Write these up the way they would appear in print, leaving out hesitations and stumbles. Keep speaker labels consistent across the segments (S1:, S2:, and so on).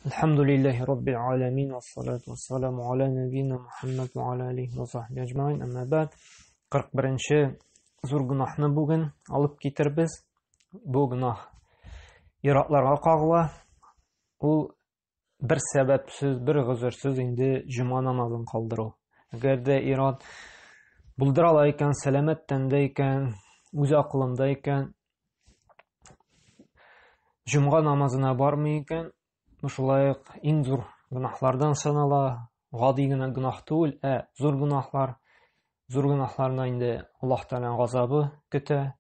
S1: Әлхәмдүлилләһи раббил аламин вассалату вассаламу аля нәбиина Мухаммад ва аля алихи ва сахбиһи аҗмаин. Әмма бәд. 41-нче зур гөнаһны бүген алып китербез. Бу гөнаһ ир-атларга кагыла. Ул бер сәбәпсез, бер гозерсез инде җома намазын калдыру. Әгәр дә ир-ат булдыра ала икән, сәламәт тәндә икән, үз акылында икән, җомга намазына бармый икән, бу шулай ук иң зур гөнаһлардан санала. Гади генә гөнаһ түгел, ә зур гөнаһлар. Зур гөнаһларны инде Аллаһ Тәгаләнең газабы көтә.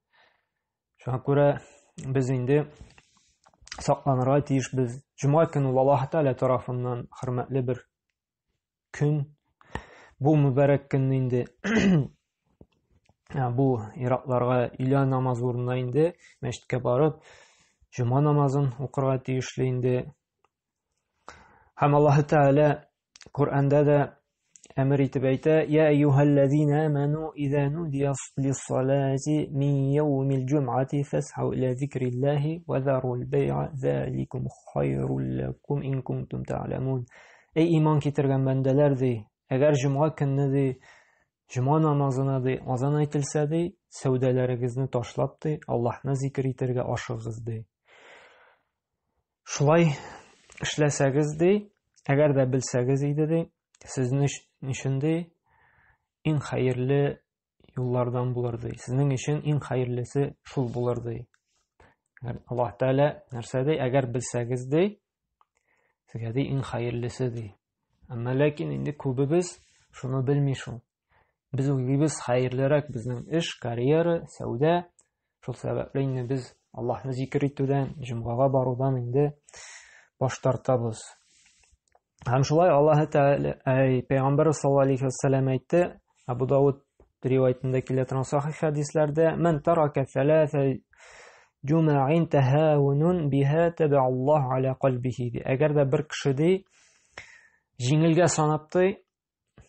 S1: Шуңа күрә без инде сакланырга тиешбез. Җомга көне ул Аллаһ Тәгалә тарафыннан хөрмәтле бер көн. Бу мөбарәк көнне инде бу иратларга өйлә намазы урынына инде мәчеткә барып җомга намазын укырга тиешле инде. Һәм Аллаһ Тәгалә Коръәндә дә әмер итеп әйтә: "Я әйюһәлләзина аману иза нудия лис-салати мин яумил җумъати фасхау иля зикриллаһи ва зарул бәй'a заликум хайрул лакум ин кунтум та'ламун". Эй иман китергән бәндәләр ди, әгәр җомга көнне ди, җомга намазына ди, азан әйтелсә ди, сәүдәләрегезне ташлап ди, Аллаһны зикр итәргә ашыгыгыз ди. Шулай эшләсәгез ди, әгәр дә белсәгез иде ди, сезнең өчен ди иң хәерле юллардан булыр ди. Сезнең өчен иң хәерлесе шул булыр ди. Аллаһ Тәгалә нәрсә ди? Әгәр белсәгез ди, сезгә ди иң хәерлесе ди. Әмма ләкин инде күбебез шуны белми шул. Без уйлыйбыз, хәерлерәк безнең эш, карьера, сәүдә. Шул сәбәпле инде без Аллаһны зикер итүдән, җомгага барудан инде баш тартабыз. Һәм шулай Аллаһ Тәгалә, әй, Пәйгамбәр саллаллаһу алейхи ва сәлләм әйтте, Абу Дауд риваятендә килә торган сахих хәдисләрдә, "Ман тарака саласа җума'ин таһавунун биһа таба Аллаһ аля кальбихи" ди. Әгәр дә бер кеше ди, җиңелгә санап ди,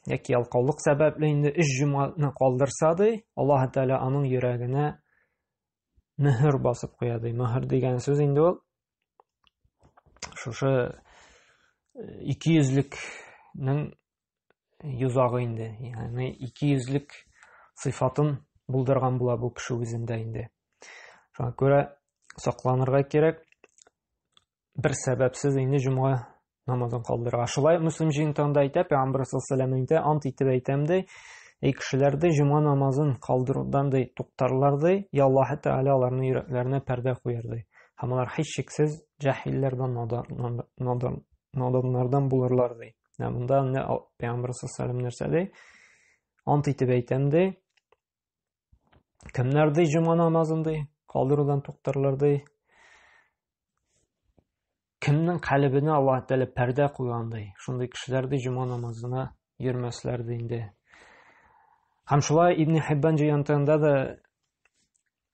S1: яки ялкаулык сәбәпле инде өч җомганы калдырса ди, Аллаһ Тәгалә аның йөрәгенә мөһер басып куя ди. Мөһер дигән сүз инде ул шушы икейөзлекнең йозагы инде. Ягъни икейөзлек сыйфатын булдырган була бу кеше үзендә инде. Шуңа күрә сакланырга кирәк. Бер сәбәпсез инде җомга намазын калдырырга. Шулай Мөслим җыентыгында әйтә, Пәйгамбәр саллаллаһу алейһи әйтә, ант итеп әйтәм ди, эй кешеләр ди, җомга намазын калдырудан ди туктарлар ди, я Аллаһ Тәгалә аларның йөрәкләренә пәрдә куяр ди. Һәм алар һичшиксез җаһилләрдән, наданнардан булырлар ди. Менә монда менә Пәйгамбәр саллаллаһу алейһи нәрсә ди? Ант итеп әйтәм ди, Кемнәр ди җомга намазын ди, калдырудан туктарлар ди. Кемнең калебенә Аллаһ Тәгалә пәрдә куйган ди. Шундый кешеләр ди җомга намазына йөрмәсләр ди инде. Һәм шулай Ибн Хиббан җыентыгында да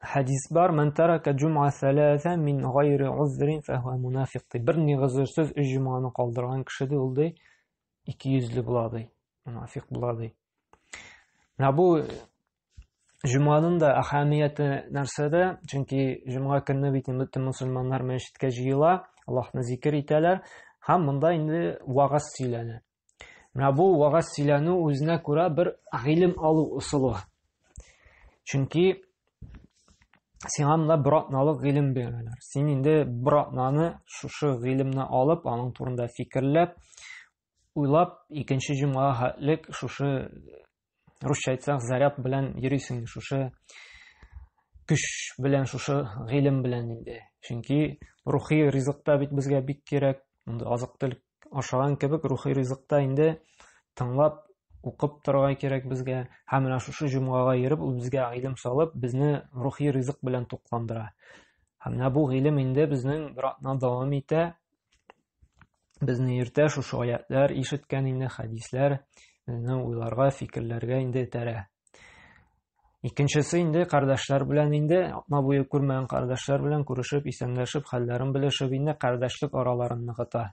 S1: хәдис бар: "Ман тарака җум'a саласа мин гайри узрин фахуа мунафиq" ди. Бер ни гозерсез өч җомганы калдырган кеше ди, ул ди икейөзле була ди, мунафиq була ди. Менә бу җомганың да әһәмияте нәрсәдә? Чөнки җомга көнне бит инде бөтен мөселманнар мәчеткә җыела, Аллаһны зикер итәләр һәм монда инде вагаз сөйләнә. Менә бу вагаз сөйләнү үзенә күрә бер гыйлем алу ысулы. Чөнки сиңа монда бер атналык гыйлем бирәләр. Син инде бер атнаны шушы гыйлемне алып, аның турында фикерләп, уйлап, икенче җомгага хәтлек шушы русча әйтсәк, заряд белән йөрисең, шушы көч белән, шушы гыйлем белән инде. Чөнки рухи ризык та бит безгә бик кирәк. Монда азык-төлек ашаган кебек рухи ризык та инде тыңлап, укып торырга кирәк безгә. Һәм менә шушы җомгага йөреп, ул безгә гыйлем салып, безне рухи ризык белән тукландыра. Һәм менә бу гыйлем инде безнең бер атна дәвам итә. Безне йөртә шушы аятлар, ишеткән инде хәдисләр безне уйларга, фикерләргә инде этәрә. Икенчесе инде кардәшләр белән инде атна буе күрмәгән кардәшләр белән күрешеп, исәнләшеп, хәлләрен белешеп инде кардәшлек араларын ныгыта.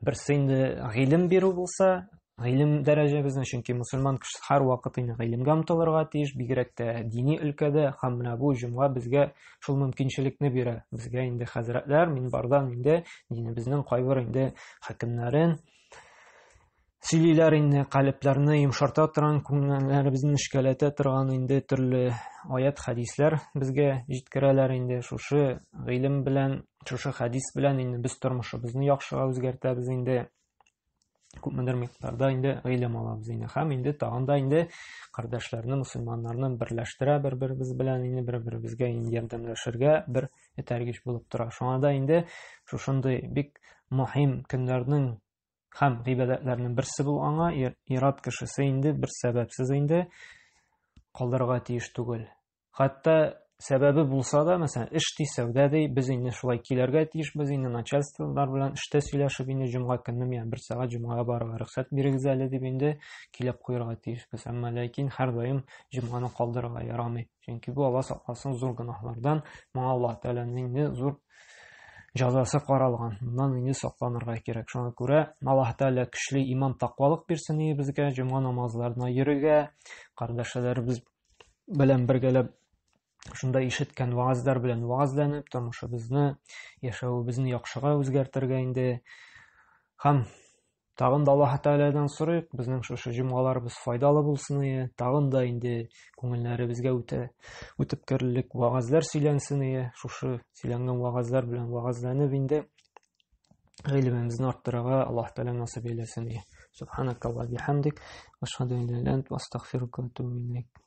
S1: Берсе инде гыйлем бирү булса, Гыйлем дәрәҗәбезне, чөнки мусульман кешесе һәрвакыт инде гыйлемгә омтылырга тиеш, бигрәк тә дини өлкәдә, һәм менә бу җомга безгә шул мөмкинчелекне бирә. Безгә инде хәзрәтләр минбардан инде динебезнең кайбер инде хөкемнәрен сөйлиләр инде, калебләрне йомшарта торган, күңелләребезне нечкәләтә торган инде төрле аят, хәдисләр безгә җиткерәләр инде. Шушы гыйлем белән, шушы хәдис белән инде без тормышыбызны яхшыга үзгәртәбез инде. Күпмедер микъдарда инде гыйлем алабыз инде. Һәм инде тагын да инде кардәшләрне, мусульманнарны берләштерә бер-беребез белән инде, бер-беребезгә инде ярдәмләшергә бер этәргеч булып тора. Шуңа да инде шушындый бик мөһим көннәрнең һәм гыйбадәтләрнең берсе булганга, ир-ат кешесе инде бер сәбәпсез инде калдырырга тиеш түгел. Хәтта сәбәбе булса да, мәсәлән, эш ди, сәүдә ди, без инде шулай килергә тиешбез, инде начальстволар белән эштә сөйләшеп, инде җомга көнне миңа бер сәгать җомгага барырга рөхсәт бирегез әле дип инде килеп куярга тиешбез. Әмма ләкин һәрдаим җомганы калдырырга ярамый. Чөнки бу Алла сакласын зур гөнаһлардан, моңа Аллаһ Тәгаләнең инде зур җәзасы каралган. Моннан инде сакланырга кирәк. Шуңа күрә Аллаһ Тәгалә көчле иман, тәкъвалык бирсен безгә, җомга намазларына йөрергә, кардәшләребез белән бергәләп шунда ишеткән вәгазьләр белән вәгазьләнеп, тормышыбызны, яшәвебезне яхшыга үзгәртергә инде. Һәм тагын да Аллаһ Тәгаләдән сорыйк, безнең шушы җомгаларыбыз файдалы булсын ие, тагын да инде күңелләребезгә үтә үтеп керерлек вәгазьләр сөйләнсен ие, шушы сөйләнгән вәгазьләр белән вәгазьләнеп инде гыйлемебезне арттырырга Аллаһ Тәгалә насыйп әйләсен. Субханакаллаһ бихамдик, ашһаду ан ла иляха илля ант, астагфирука ва атубу илейк.